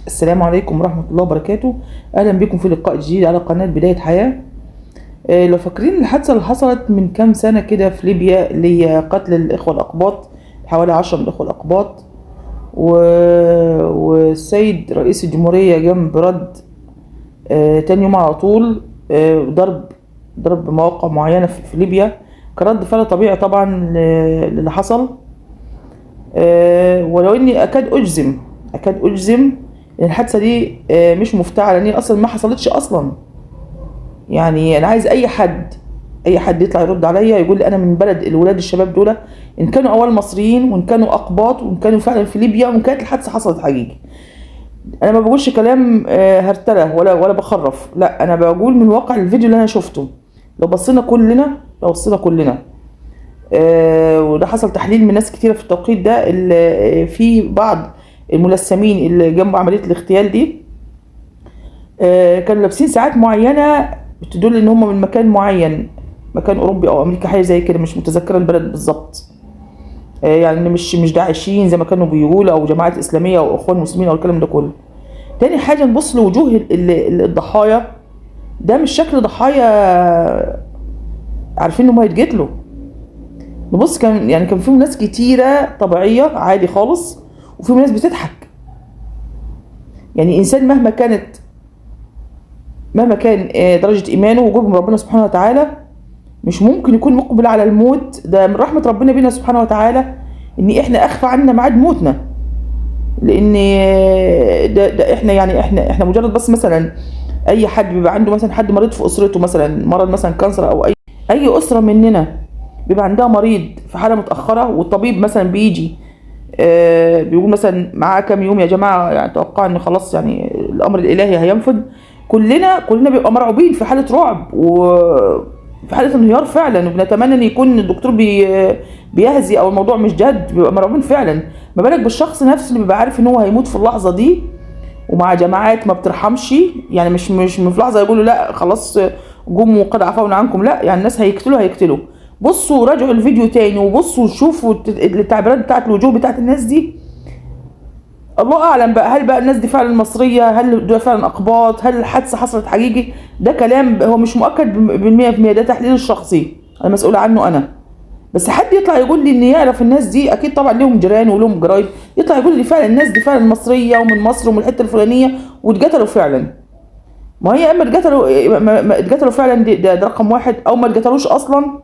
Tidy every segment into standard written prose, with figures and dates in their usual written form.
السلام عليكم ورحمة الله وبركاته. أهلا بكم في لقاء جديد على قناة بداية حياة. لو فاكرين الحادثة اللي حصلت من كام سنة كده في ليبيا، اللي هي قتل الإخوة الأقباط، حوالي 10 من الإخوة الأقباط، والسيد رئيس الجمهورية جنب رد تاني يوم على طول، ضرب مواقع معينة في ليبيا كرد فعل طبيعي طبعا للي حصل. ولو اني اكاد اجزم ان الحادثة دي مش مفتعله، لان هي اصلا ما حصلتش اصلا. يعني انا عايز اي حد يطلع يرد عليا يقول لي انا من بلد الولاد الشباب دول، ان كانوا اول مصريين وان كانوا اقباط وان كانوا فعلا في ليبيا وان كانت الحادثة حصلت حقيقي. انا ما بقولش كلام هرتله ولا بخرف، لا انا بقول من واقع الفيديو اللي انا شفته. لو بصينا كلنا وده حصل تحليل من ناس كتيرة في التوقيت ده، في بعض الملثمين اللي جنب عملية الاغتيال دي كانوا لابسين ساعات معينة بتدل ان هم من مكان معين، مكان اوروبي او امريكا حاجة زي كده، مش متذكرة البلد بالظبط. يعني مش داعشيين زي ما كانوا بيقولوا، او جماعات اسلامية او اخوان مسلمين او الكلام ده كله. تاني حاجة نبص لوجوه الضحايا، ده مش شكل ضحايا عارفين انهم هيتقتلوا. نبص كان فيهم ناس كتيرة طبيعية عادي خالص، وفيهم ناس بتضحك. يعني إنسان مهما كان درجة إيمانه وقربه من ربنا سبحانه وتعالى، مش ممكن يكون مقبل على الموت. ده من رحمة ربنا بينا سبحانه وتعالى إن إحنا أخفى عنا ميعاد موتنا، لأن ده إحنا يعني إحنا مجرد بس مثلا أي حد بيبقى عنده مثلا حد مريض في أسرته، مثلا مرض مثلا cancer، أو أي أسرة مننا بيبقى عندها مريض في حالة متأخرة، والطبيب مثلا بيجي بيقول مثلا معاه كام يوم يا جماعة، يعني توقع إن خلاص يعني الأمر الإلهي هينفذ. كلنا بيبقى مرعوبين في حالة رعب وفي حالة انهيار فعلا، وبنتمنى إن يكون الدكتور بيهزي أو الموضوع مش جد، بيبقى مرعوبين فعلا. ما بالك بالشخص نفسه اللي بيبقى عارف إن هو هيموت في اللحظة دي، ومع جماعات ما بترحمش، يعني مش في لحظة يقولوا لا خلاص قوموا وقد عفونا عنكم، لا يعني الناس هيقتلوا. بصوا راجعوا الفيديو تاني وبصوا شوفوا التعبيرات بتاعت الوجوه بتاعت الناس دي. الله اعلم بقى، هل بقى الناس دي فعلا مصرية؟ هل دول فعلا اقباط؟ هل الحادثة حصلت حقيقي؟ ده كلام هو مش مؤكد بالمية في المية، ده تحليل الشخصي انا مسؤولة عنه انا. بس حد يطلع يقول لي ان يعرف الناس دي، اكيد طبعا ليهم جيران ولهم قرايب، يطلع يقول لي فعلا الناس دي فعلا مصرية ومن مصر ومن الحتة الفلانية واتقتلوا فعلا. ما هي اما اتقتلوا، ما اتقتلوا فعلا، ده رقم واحد، او ما اتقتلوش اصلا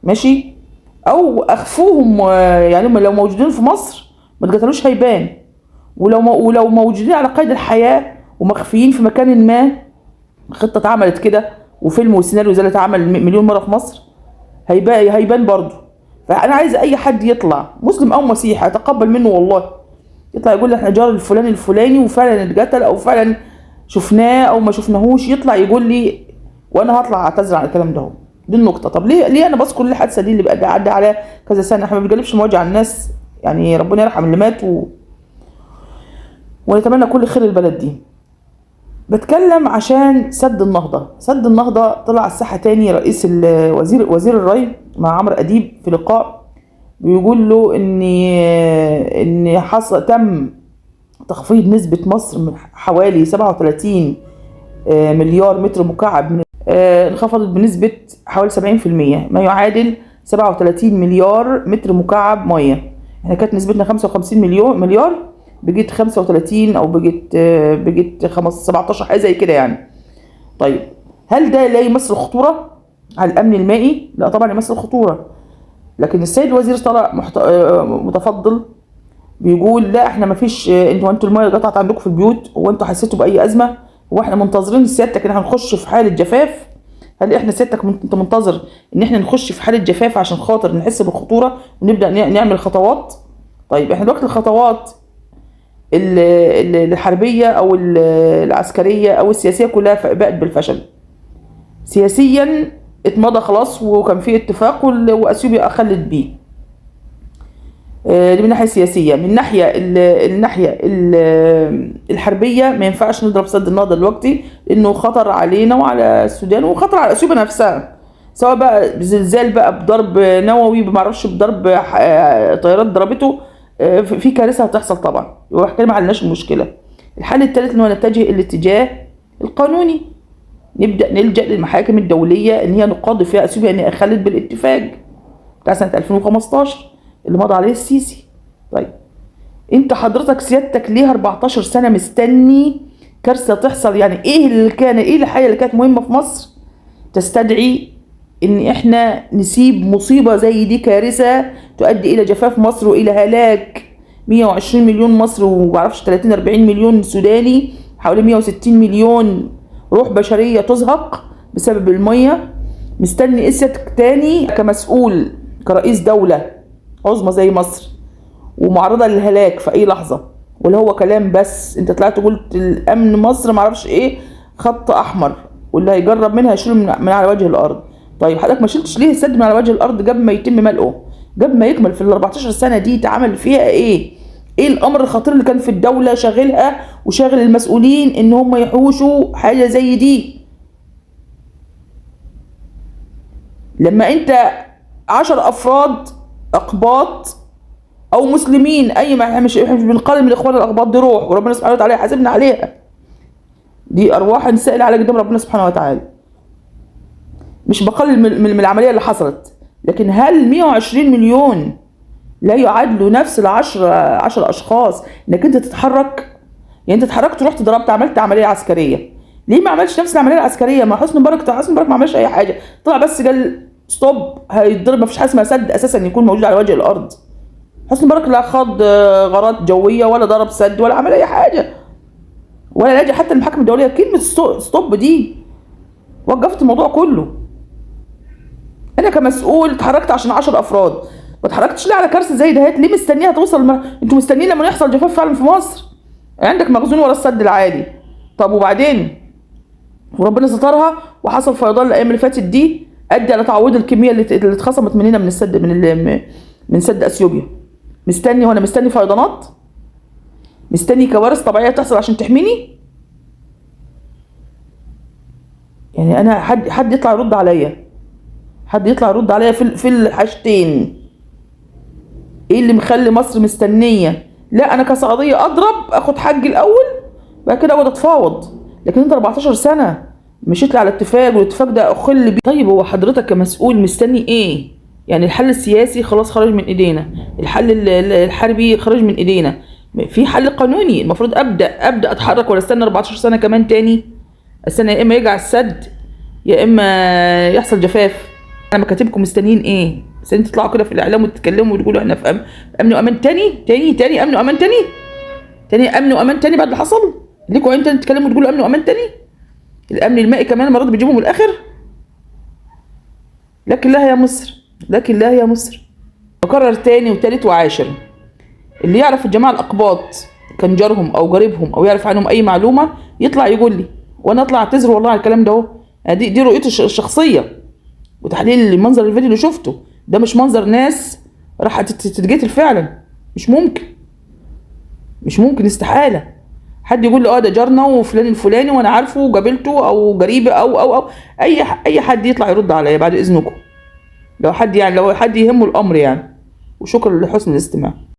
ماشي، او اخفوهم، يعني هم لو موجودين في مصر ما اتقتلوش هيبان، ولو موجودين على قيد الحياة ومخفيين في مكان ما، خطة اتعملت كده وفيلم وسيناريو زي اللي اتعمل مليون مرة في مصر، هيبان برضه. فأنا عايز أي حد يطلع مسلم أو مسيحي أتقبل منه والله، يطلع يقول لي إحنا جار الفلاني الفلاني وفعلا اتقتل، أو فعلا شفناه أو ما شفناهوش، يطلع يقول لي وأنا هطلع أعتذر عن الكلام ده. هو دي النقطة. طب ليه أنا بذكر الحادثة دي اللي بقى عدى عليها كذا سنة؟ إحنا ما بنجلبش مواجع على الناس، يعني ربنا يرحم اللي مات ونتمنى كل خير للبلد دي. بتكلم عشان سد النهضة. سد النهضة طلع على الساحة تاني رئيس وزير الري مع عمرو أديب في لقاء، بيقول له إن تم تخفيض نسبة مصر من حوالي 37، مليار متر مكعب انخفضت بنسبة حوالي سبعين في المية، ما يعادل 37 مليار متر مكعب مية. احنا كانت نسبتنا 55 مليار، بقيت 35 او بقيت 17، حاجة زي كده يعني. طيب هل ده لا يمثل خطورة على الأمن المائي؟ لا طبعا يمثل خطورة. لكن السيد الوزير طلع متفضل بيقول لا احنا ما فيش، انتوا المية قطعت عندكم في البيوت، هو انتوا حسيتوا بأي أزمة؟ هو احنا منتظرين سيادتك ان احنا نخش في حالة جفاف؟ هل احنا سيادتك انت منتظر ان احنا نخش في حالة جفاف عشان خاطر نحس بالخطورة ونبدأ نعمل خطوات؟ طيب احنا دلوقتي الخطوات الحربية او العسكرية او السياسية كلها بقت بالفشل. سياسيا اتمضى خلاص وكان في اتفاق واثيوبيا اخلت بيه. دي من الناحية السياسية. من الناحية الحربية ما ينفعش نضرب سد النهضة دلوقتي، لأنه خطر علينا وعلى السودان وخطر على أثيوبيا نفسها، سواء بقى بزلزال بقى بضرب نووي بما اعرفش بضرب طيارات ضربته، في كارثة هتحصل طبعا. وإحنا ما عندناش المشكلة. الحل الثالث ان هو نتجه الاتجاه القانوني، نبدا نلجا للمحاكم الدولية ان هي نقاضي فيها اثيوبيا ان اخلت بالاتفاق بتاع سنة 2015 اللي مضى عليه السيسي. طيب انت حضرتك سيادتك ليه 14 سنة مستني كارثة تحصل؟ يعني ايه اللي كان، ايه الحاجة اللي كانت مهمة في مصر تستدعي ان احنا نسيب مصيبة زي دي، كارثة تؤدي الى جفاف مصر والى هلاك 120 مليون مصري ومعرفش 30 40 مليون سوداني، حوالي 160 مليون روح بشرية تزهق بسبب المية؟ مستني ايه سيادتك تاني كمسؤول، كرئيس دولة عظمى زي مصر ومعرضة للهلاك في اي لحظة؟ ولا هو كلام بس؟ انت طلعت قلت الامن مصر معرفش ايه خط احمر، واللي هيجرب منها يشيله من على وجه الارض. طيب حضرتك ما شلتش ليه السد من على وجه الارض قبل ما يتم ملئه، قبل ما يكمل؟ في ال 14 سنة دي اتعمل فيها ايه؟ ايه الامر الخطير اللي كان في الدولة شاغلها وشاغل المسؤولين ان هم يحوشوا حاجة زي دي؟ لما انت 10 افراد اقباط او مسلمين، اي ما احنا مش بنقلل من الاخوان الاقباط، دي روح وربنا سبحانه وتعالى يحاسبنا عليها، دي ارواح نسال على قدام ربنا سبحانه وتعالى. مش بقلل من العملية اللي حصلت، لكن هل 120 مليون لا يعادلوا نفس ال10 اشخاص انك انت تتحرك؟ يعني انت اتحركت ورحت ضربت عملت عملية عسكرية، ليه ما عملتش نفس العملية العسكرية مع حسني مبارك؟ حسني مبارك ما عملش اي حاجة، طلع بس قال stop، هيتضرب، ما فيش حاجة اسمها سد اساسا يكون موجود على وجه الارض. حسني مبارك لا خاض غارات جوية ولا ضرب سد ولا عمل اي حاجة، ولا لجأ حتى المحاكم الدولية. كلمة stop دي وقفت الموضوع كله. انا كمسؤول اتحركت عشان 10 افراد، ما اتحركتش ليه على كارثة زي دهيت؟ ليه مستنيها توصل انتوا مستنيين لما يحصل جفاف فعلا في مصر؟ عندك مخزون ورا السد العالي، طب وبعدين؟ وربنا سترها وحصل فيضان الايام اللي فاتت دي ادى على تعويض الكمية اللي اتخصمت مننا من السد، من سد اثيوبيا. مستني، وانا مستني فيضانات، مستني كوارث طبيعية تحصل عشان تحميني؟ يعني انا حد يطلع يرد عليا، حد يطلع يرد عليا في الحاجتين. ايه اللي مخلي مصر مستنيه؟ لا انا كسعوديه اضرب اخد حقي الاول بعد كده اقعد اتفاوض، لكن انت 14 سنة مشيت لي على اتفاق والاتفاق ده اخل بيه. طيب هو حضرتك كمسؤول مستني ايه؟ يعني الحل السياسي خلاص خرج من ايدينا، الحل الحربي خرج من ايدينا، في حل قانوني المفروض ابدا اتحرك، ولا استنى 14 سنة كمان تاني؟ استنى يا اما يرجع السد يا اما يحصل جفاف. انا مكاتبكم مستنيين ايه؟ مستنيين تطلعوا كده في الاعلام وتتكلموا وتقولوا احنا في امن وامان تاني تاني تاني، امن وامان تاني تاني، امن وامان تاني بعد اللي حصل؟ ليكوا انتوا تتكلموا وتقولوا امن وامان تاني؟ الامن المائي كمان المرة دي بيجيبوا من الاخر. لكن لا يا مصر، لكن لا يا مصر. بكرر تاني وتالت وعاشر، اللي يعرف الجماعة الاقباط كان جارهم او قريبهم او يعرف عنهم اي معلومة يطلع يقول لي، وانا اطلع اعتذر والله على الكلام ده اهو. دي رؤيتي الشخصية وتحليل المنظر الفيديو اللي شفته ده، مش منظر ناس راح تتقتل فعلا، مش ممكن، مش ممكن، استحالة حد يقول لي ده جارنا وفلان الفلاني وانا عارفه وقابلته او قريبي او او او اي حد يطلع يرد عليا بعد اذنكم، لو حد يعني لو حد يهمه الامر يعني. وشكرا لحسن الاستماع.